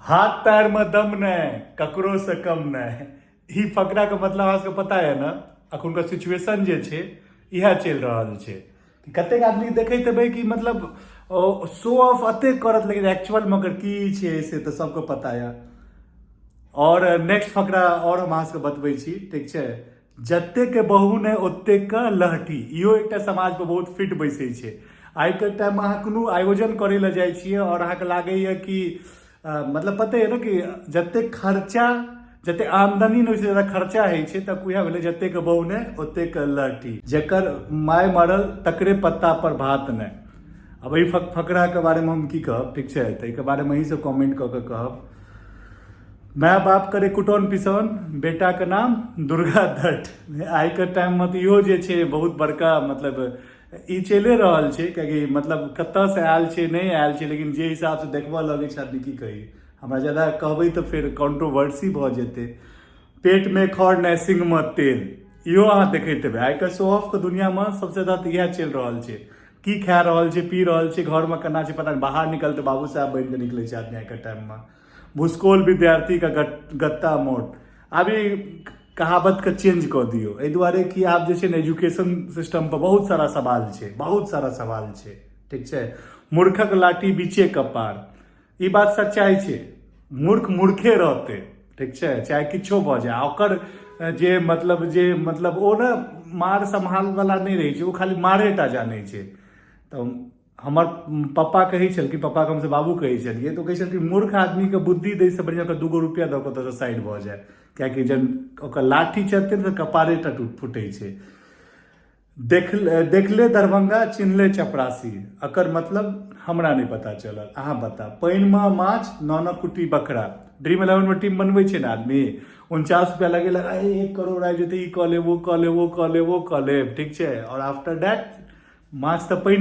हाथ पैरमे दम नहि, ककरोसँ कम नहि। ई फकराके मतलब अहाँ सबके पता यऽ ने? अखुनका सिचुएशन जे छै, इएह चलि रहल छै। कतेक आदमी देखैत हेबै कि मतलब शो ऑफ एतेक करत, लेकिन एक्चुअलमे ओकर की छै से तऽ सबके पता यऽ। आओर नेक्स्ट फकरा आओर हम अहाँ सबके बतबै छी, ठीक छै? जतेक बहु नहि, ओतेक लहठी। इहो एकटा समाजपर बहुत फिट बैसै छै। आइके टाइममे अहाँ कोनो आयोजन करै लए जाइ छियै आओर अहाँके लागैए कि मतलब पते है ने कि जतेक खर्चा, जतेक आमदनी नहि, ओहिसँ ज्यादा खर्चा होइ छै। तऽ उएह भेलै, जतेक बहु नहि, ओतेक लहठी। जकर माय मरल, तकरे पत्ता पर भात नहि। आब एहि फकराके बारेमे हम की कहब? ठीक छै, तऽ एहिके बारेमे अहीँ सब कमेंट कऽ कऽ कहब। माय बाप करे कुटौन पिसौन, बेटाके नाम दुर्गा दत्त। आइके टाइममे तऽ इहो जे छै बहुत बड़का मतलब ई चलिए रहल छै, कियाकि मतलब कतऽसँ आयल छै, नहि आयल छै, लेकिन जे हिसाबसँ देखबऽ लगै छै आदमी, की कही, हमरा ज्यादा कहबै तऽ फेर कॉन्ट्रोवर्सी भऽ जेतै। पेटमे खर नहि, सिंगमे तेल। इहो अहाँ देखैत हेबै। आइके शो ऑफके दुनिआँमे सबसँ ज्यादा तऽ इएह चलि रहल छै। की खा रहल छै, पी रहल छै, घरमे केना छै, पता नहि। बाहर निकलते बाबू साहब बनि कऽ निकलै छै आदमी आइके टाइममे। भुसकोल विद्यार्थी का गत्ता मोट। आब ई कहावतके चेंज कऽ दियौ, एहि दुआरे कि आब जे छै ने एजुकेशन सिस्टम पर बहुत सारा सवाल छै, बहुत सारा सवाल छै, ठीक छै? मूर्खक लाठी बीचे कपार। ई बात सच्चाइ छै। मूर्ख मूर्खे रहतै, ठीक छै, चाहे किछो भऽ जाय। ओकर जे मतलब ओ ने मार सम्हाल वाला नहि रहै छै, ओ खाली मारे टा जानै छै। तऽ हमर पप्पा कहै छलखिन, पप्पाके हमसभ बाबू कहै छलियै, तऽ ओ कहै छलखिन, मूर्ख आदमीके बुद्धि दैसँ बढ़िआँ ओकरा 2 गो रुपैआ दऽ कऽ ओतऽसँ साइड भऽ जाय, किएकि जब ओकर लाठी चलतै ने तऽ कपारे टा फूटै छै। देखले दरभंगा, चिन्हले चपरासी। एकर मतलब हमरा नहि पता चलल, अहाँ बता। पानिमे माछ, नौ कुटी बकरा। ड्रीम इलेवनमे टीम बनबै छै ने आदमी, 49 रुपया लगेलक, 1 करोड़ आबि जेतै, ई कऽ लेब, ओ कऽ लेब, ओ कऽ लेब, ओ कऽ लेब, ठीक छै? आओर आफ्टर that माछ तऽ पानि